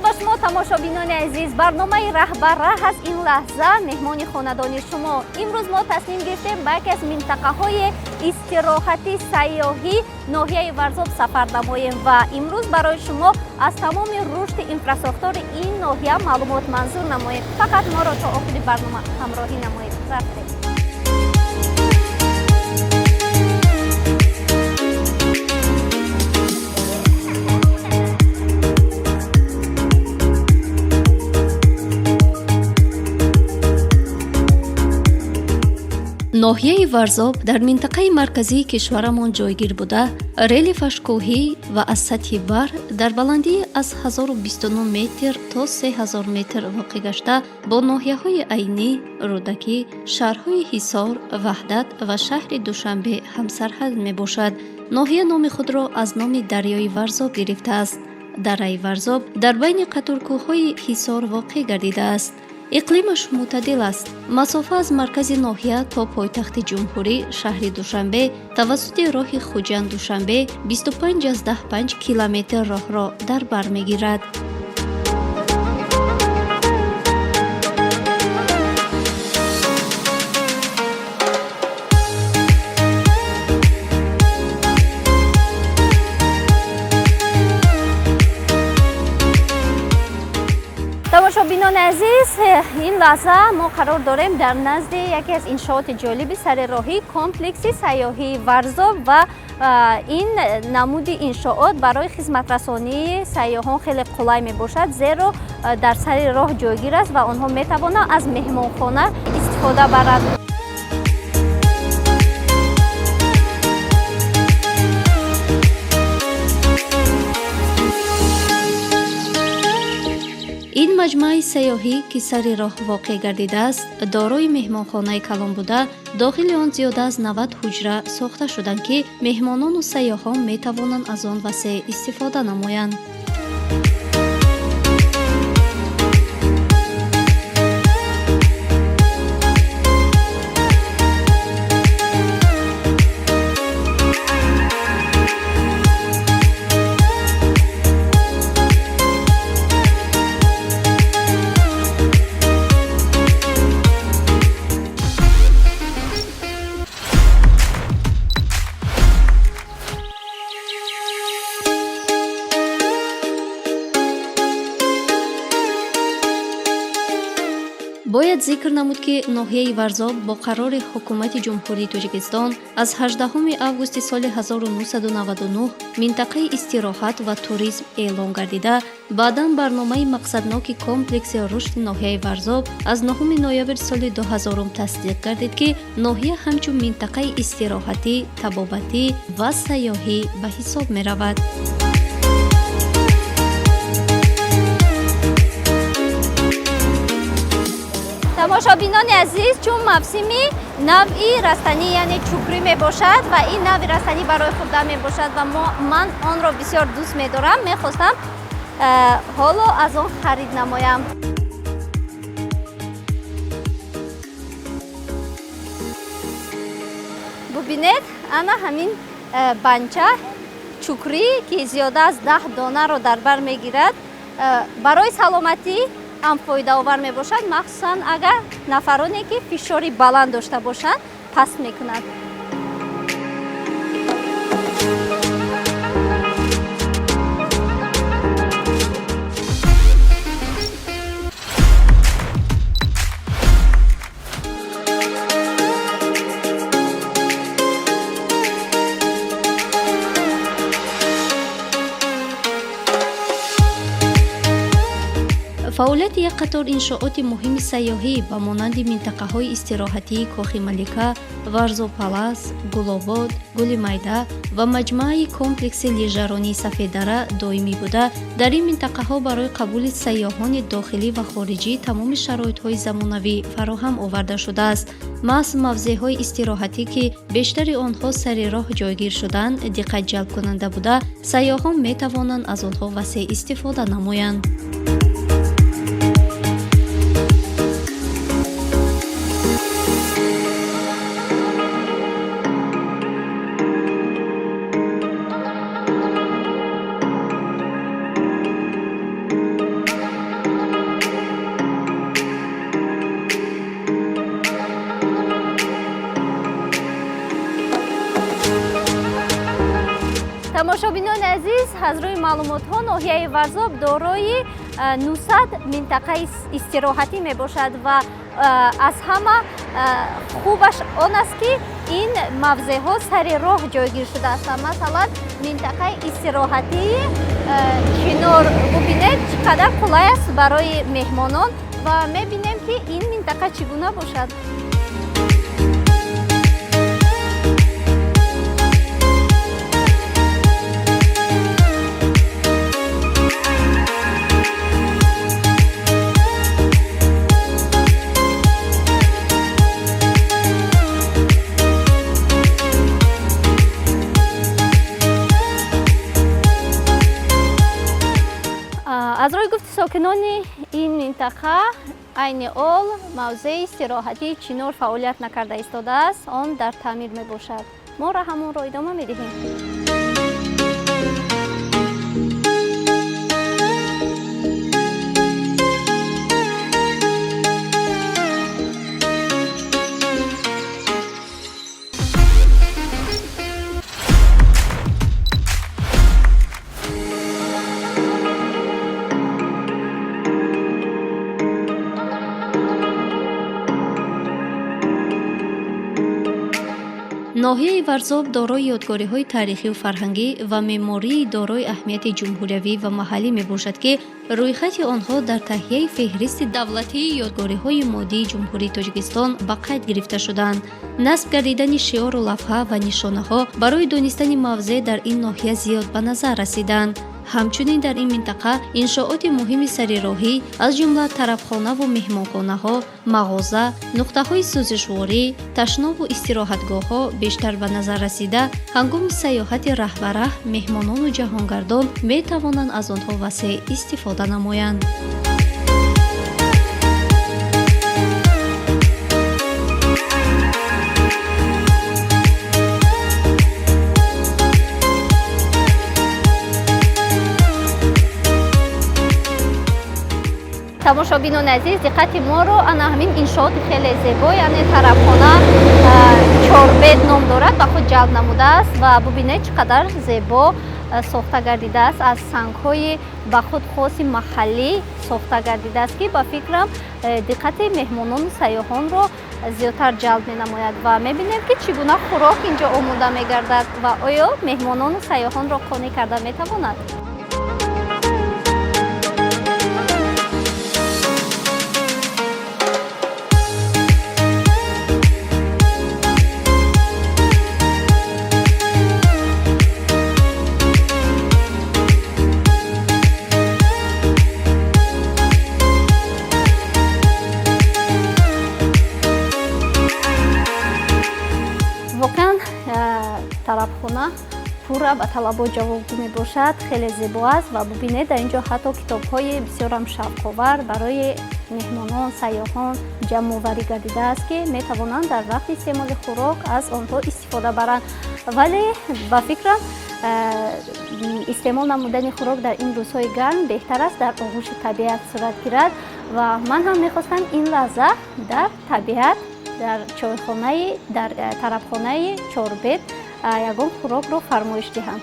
Ба шумо, тамошобинони азиз. Барномаи «Раҳбарраҳ» аст. Ин лаҳза меҳмони хонадони шумо. Имрӯз мо тасмим гирифтем ба яке аз минтақаҳои истироҳатӣ, сайёҳӣ, ноҳияи Варзоб сафар намоем ва имрӯз барои шумо аз тамоми рушди инфрасохтори ин ноҳия маълумот манзур намоем. Фақат моро то охири барнома ҳамроҳӣ намоед. Рафтем. Ноҳияи Варзоб дар минтақаи марказии кишварамон ҷойгир буда, релефаш кӯҳӣ ва аз сатҳи баҳр дар баландии аз 1029 метр то 3000 метр воқеъ гашта, бо ноҳияҳои Айнӣ, Рӯдакӣ, шаҳрҳои Ҳисор, Ваҳдат ва шаҳри Душанбе ҳамсарҳад мебошад. Ноҳия номи худро аз номи дарёи Варзоб гирифтааст. Дараи Варзоб дар байни қаторкӯҳҳои Ҳисор воқеъ гардидааст. Иқлимаш мӯътадил аст. Масофа аз маркази ноҳия то пойтахти ҷумҳурӣ, шаҳри Душанбе, тавассути роҳи Хуҷанд Душанбе 25,5 километр роҳро дар бар мегирад. Тамошобинони азиз, ин лаҳза мо қарор дорем дар назди яке аз иншооти ҷолиби сари роҳӣ, комплекси сайёҳии Варзоб, ва ин намуди иншоот барои хизматрасонии сайёҳон хеле қулай мебошад, зеро дар сари роҳ ҷойгир аст ва онҳо метавонанд аз меҳмонхона истифода баранд. Ин маҷмӯаи сайёҳӣ, ки сари роҳ воқеъ гардидааст, дорои меҳмонхонаи калон буда, дохили он зиёда аз 90 ҳуҷра сохта шуданд, ки меҳмонону сайёҳон метавонанд аз он васеъ истифода намоянд. Бояд зикр намуд, ки ноҳияи Варзоб бо қарори Ҳукумати Ҷумҳурии Тоҷикистон аз 18 августи соли 1999 минтақаи истироҳат ва туризм эълон гардида, баъдан барномаи мақсадноки комплекси рушди ноҳияи Варзоб аз 9 ноябри соли 2000 тасдиқ гардид, ки ноҳия ҳамчун минтақаи истироҳатӣ, табобатӣ ва сайёҳӣ ба ҳисоб меравад. Тамошобинони азиз, чун мавсими навъи растанӣ, яъне чукрӣ мебошад ва ин навъи растанӣ барои хӯрдан мебошад ва ман онро бисёр дӯст медорам, мехостам ҳоло аз он харид намоям. Бубинед, ана ҳамин банча чукрӣ, ки зиёда аз 10 донаро дар бар мегирад, барои саломатӣ ҳам фоидаовар мебошад, махсусан агар нафароне ки фишори баланд дошта бошанд, паст мекунад. Фаъолияти як қатор иншооти муҳими сайёҳӣ ба монанди минтақаҳои истироҳатии Кохи Малика, Варзоб Палас, Гулобод, Гули Майда ва маҷмӯаи комплекси лижаронии Сафеддара доимӣ буда, дар ин минтақаҳо барои қабули сайёҳони дохилӣ ва хориҷӣ тамоми шароитҳои замонавӣ фароҳам оварда шудааст. Маҳз мавзеъҳои истироҳатӣ, ки бештари онҳо сари роҳ ҷойгир шуданд, диққатҷалбкунанда буда, сайёҳон метавонанд аз онҳо васеъ истифода намоянд. Тамошобинони азиз, аз рӯи маълумотҳо ноҳияи Варзоб дорои 900 минтақаи истироҳатӣ мебошад ва аз ҳама хубаш он аст, ки ин мавзеъҳо сари роҳ ҷойгир шудаастанд. Масалан, минтақаи истироҳатии Чинор, бубинед, чӣ қадар қулай аст барои меҳмонон, ва мебинем, ки ин минтақа чӣ гуна бошад. Аз рӯи гуфти сокинони ин минтақа, айни ҳол мавзеи истироҳатии Чинор фаъолият накарда истодааст, он дар таъмир мебошад. Мо роҳамонро идома медиҳем. Ноҳияи Варзоб дорои ёдгориҳои таърихию фарҳангӣ ва меъмории дорои аҳамияти ҷумҳуриявӣ ва маҳаллӣ мебошад, ки рӯйхати онҳо дар таҳияи феҳристи давлатии ёдгориҳои моддии Ҷумҳурии Тоҷикистон ба қайд гирифта шудаанд. Насб гардидани шиору лавҳа ва нишонаҳо барои донистани мавзеъ дар ин ноҳия зиёд ба назар расиданд. Ҳамчунин дар ин минтақа иншооти муҳими сарироҳӣ, аз ҷумла тарабхонаву меҳмонхонаҳо, мағоза, нуқтаҳои сӯзишворӣ, ташнову истироҳатгоҳҳо бештар ба назар расида, ҳангоми сайёҳати раҳбараҳ меҳмонону ҷаҳонгардон метавонанд аз онҳо васеъ истифода намоянд. Тамошобинони азиз, диққати моро ана ҳамин иншооти хеле зебо, яъне тарабхона Чорбед ном дорад, ба худ ҷалб намудааст. Ва бубинед, чӣ қадар зебо сохта гардидааст, аз сангҳои ба худ хоси маҳаллӣ сохта гардидааст, ки ба фикрам, диққати меҳмонону сайёҳонро зиёдтар ҷалб менамояд. Ва мебинем, ки чӣ гуна хӯрок инҷо омода мегардад ва оё меҳмонону сайёҳонро қонеъ карда метавонад. Воқеан, тарабхона пурра ба талабот ҷавобгӯ мебошад, хеле зебо аст. Ва бубинед, дар ин ҷо ҳатто китобҳои бисёрам шавқовар барои меҳмонон, сайёҳон ҷамъоварӣ гардидааст, ки метавонанд дар вақти истеъмоли хӯрок аз онҳо истифода баранд. Вале ба фикрам, истеъмол намудани хӯрок дар ин рӯзҳои гарм беҳтар аст дар оғӯши табиат сурат гирад. Ва ман ҳам мехостам ин лаҳза дар табиат, дар чойхонаи, дар тарабхонаи Чорбед ягон хӯрокро фармоиш диҳам.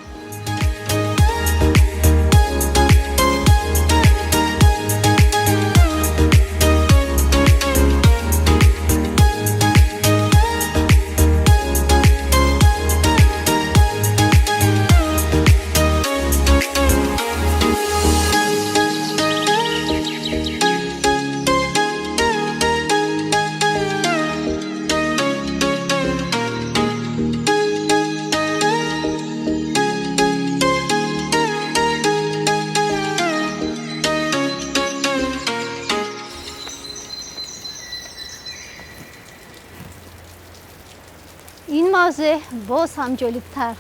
Ин мавзеъ боз ҳам ҷолибтар.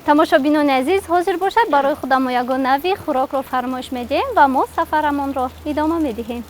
Тамошобинони азиз, ҳозир бошад, барои худамо ягон нави хӯрокро фармоиш медиҳем ва мо сафарамонро идома медиҳем.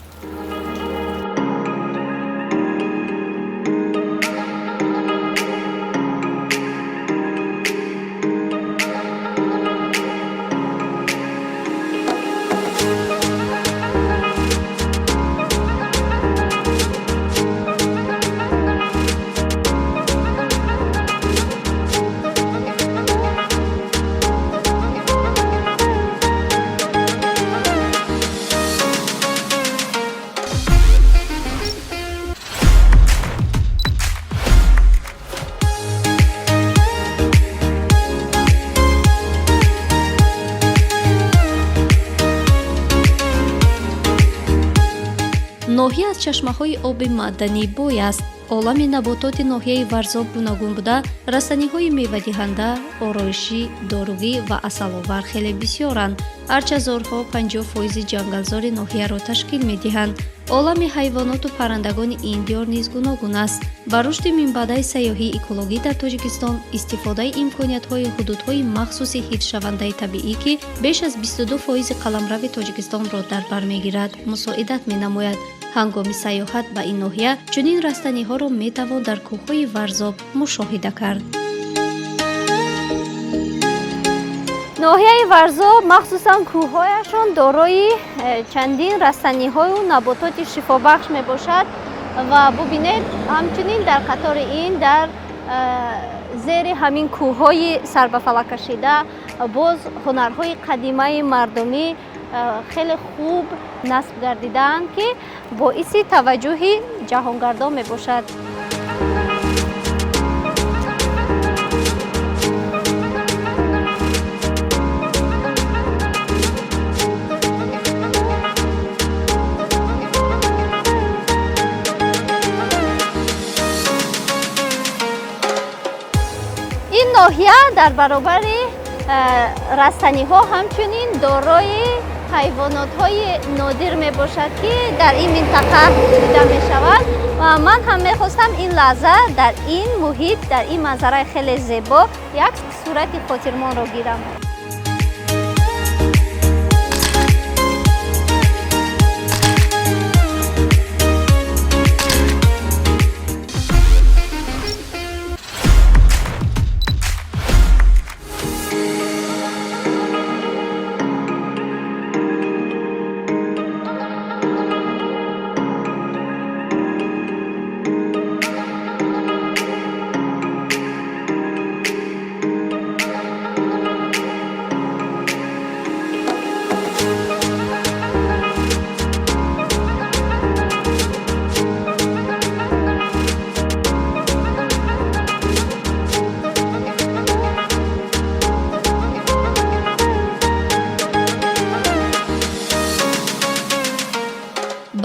Ноҳия аз чашмаҳои оби маъданӣ бой аст. Олами набототи ноҳияи Варзоб гуногун буда, растаниҳои мевадиҳанда, ороишӣ, доругӣ ва асаловар хеле бисёранд. Арчазорҳо 50 фоизи ҷангалзори ноҳияро ташкил медиҳанд. Олами ҳайвоноту паррандагони ин диёр низ гуногун аст. Ба рушди минбаъдаи сайёҳии экологӣ дар Тоҷикистон истифодаи имкониятҳои ҳудудҳои махсуси ҳифзшавандаи табиӣ, ки беш аз 22 фоизи қаламрави Тоҷикистонро дар бар мегирад, мусоидат менамояд. Ҳангоми сайёҳат ба ин ноҳия чунин растаниҳоро метавон дар кӯҳҳои Варзоб мушоҳида кард. Ноҳияи Варзоб, махсусан кӯҳҳояшон, дорои чандин растаниҳою набототи шифобахш мебошад. Ва бубинед, ҳамчунин дар қатори ин, дар зери ҳамин кӯҳҳои сарбафалаккашида боз ҳунарҳои қадимаи мардумӣ хеле хуб насб гардидаанд, ки боиси таваҷҷӯҳи ҷаҳонгардон мебошад. Ин ноҳия дар баробари растаниҳо ҳамчунин дорои ҳайвонотҳои нодир мебошад, ки дар ин минтақа дида мешавад. Ва ман ҳам мехостам ин лаҳза дар ин муҳит, дар ин манзараи хеле зебо як сурати хотирмонро гирам.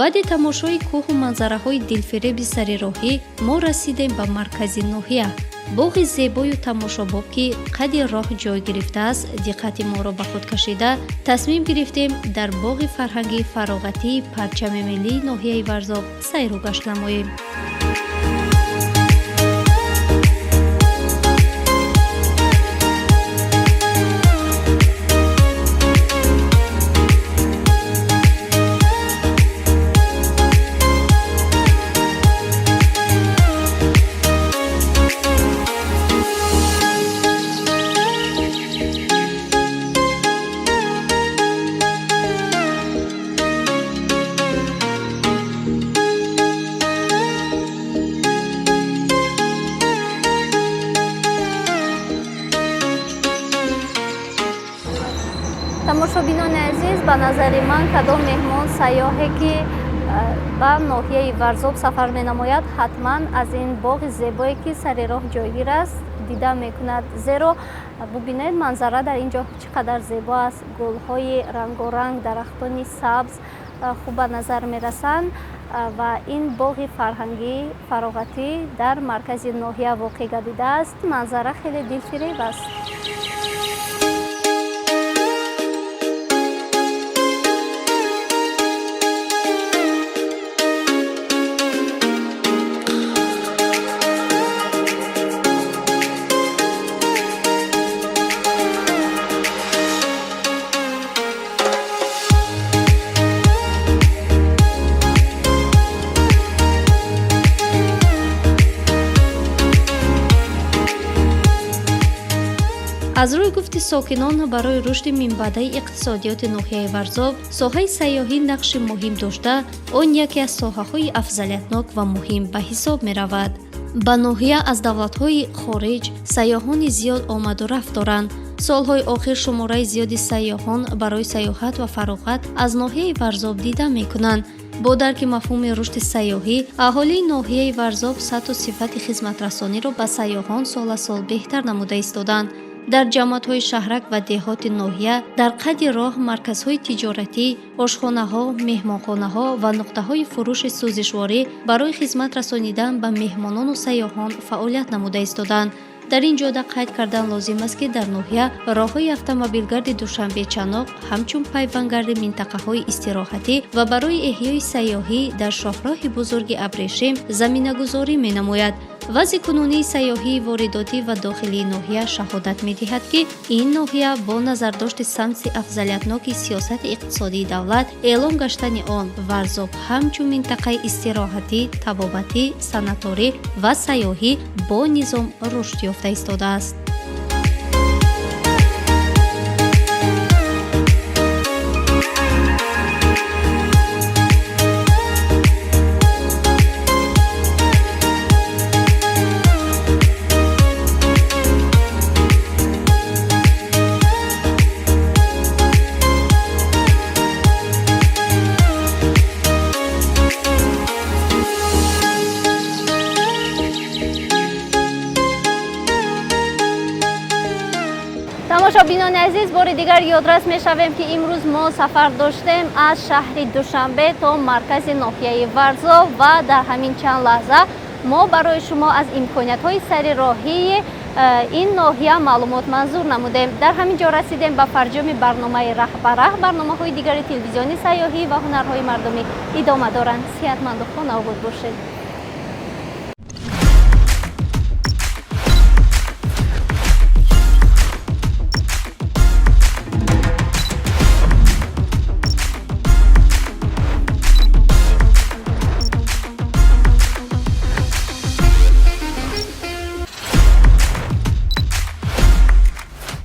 Баъди тамошои кӯҳу манзараҳои дилфиреби сари роҳӣ мо расидем ба маркази ноҳия. Боғи зебою тамошобоб, ки қади роҳ ҷой гирифтааст, диққати моро ба худ кашида, тасмим гирифтем дар боғи фарҳангии фароғатии парчами миллии ноҳияи Варзоб сайру гашт намоем. Тамошобинони азиз, ба назари ман, кадом меҳмон сайёҳе ки ба ноҳияи Варзоб сафар менамояд, ҳатман аз ин боғи зебое, ки сари роҳ ҷойгир аст, дида мекунад. Зеро бубинед, манзара дар ин ҷо чӣ қадар зебо аст. Гулҳои рангоранг, дарахтони сабз хуб ба назар мерасанд. Ва ин боғи фарҳангӣ фароғатӣ дар маркази ноҳия воқеъ гардидааст. Манзара хеле дилфиреб аст. Аз рӯи гуфти сокинон, барои рушди минбаъдаи иқтисодиёти ноҳияи Варзоб соҳаи сайёҳӣ нақши муҳим дошта, он яке аз соҳаҳои афзалиятнок ва муҳим ба ҳисоб меравад. Ба ноҳия аз давлатҳои хориҷ сайёҳони зиёд омаду рафт доранд. Солҳои охир шумораи зиёди сайёҳон барои сайёҳат ва фароғат аз ноҳияи Варзоб дида мекунанд. Бо дарки мафҳуми рушди сайёҳӣ, аҳолии ноҳияи Варзоб сатҳу сифати хизматрасониро ба сайёҳон сол аз сол беҳтар намуда истоданд. Дар ҷамоатҳои шаҳрак ва деҳоти ноҳия дар қади роҳ марказҳои тиҷоратӣ, ошхонаҳо, меҳмонхонаҳо ва нуқтаҳои фурӯши сӯзишворӣ барои хизмат расонидан ба меҳмонону сайёҳон фаъолият намуда истоданд. Дар ин ҷода қайд кардан лозим аст, ки дар ноҳия роҳҳои автомобилгарди Душанбе-Чаноқ ҳамчун пайвангарди минтақаҳои истироҳатӣ ва барои эҳёи сайёҳӣ дар шоҳроҳи бузурги Абрешим заминагузорӣ менамояд. Вазъи кунунии сайёҳии воридотӣ ва дохилии ноҳия шаҳодат медиҳад, ки ин ноҳия бо назардошти самти афзалиятноки сиёсати иқтисодии давлат, эълон гаштани он Варзоб ҳамчун минтақаи истироҳатӣ, табобатӣ, санаторӣ ва сайёҳӣ бо низом рушд ёфта истодааст. Тамошобинони азиз, бори дигар ёдрас мешавем, ки имрӯз мо сафар доштем аз шаҳри Душанбе то маркази ноҳияи Варзоб ва дар ҳамин чанд лаҳза мо барои шумо аз имкониятҳои сари роҳии ин ноҳия маълумот манзур намудем. Дар ҳамин ҷо расидем ба фарҷоми барномаи «Раҳ ба раҳ». Барномаҳои дигари телевизиони сайёҳӣ ва ҳунарҳои мардумӣ идома доранд. Сиҳатманду хонаобод бошед.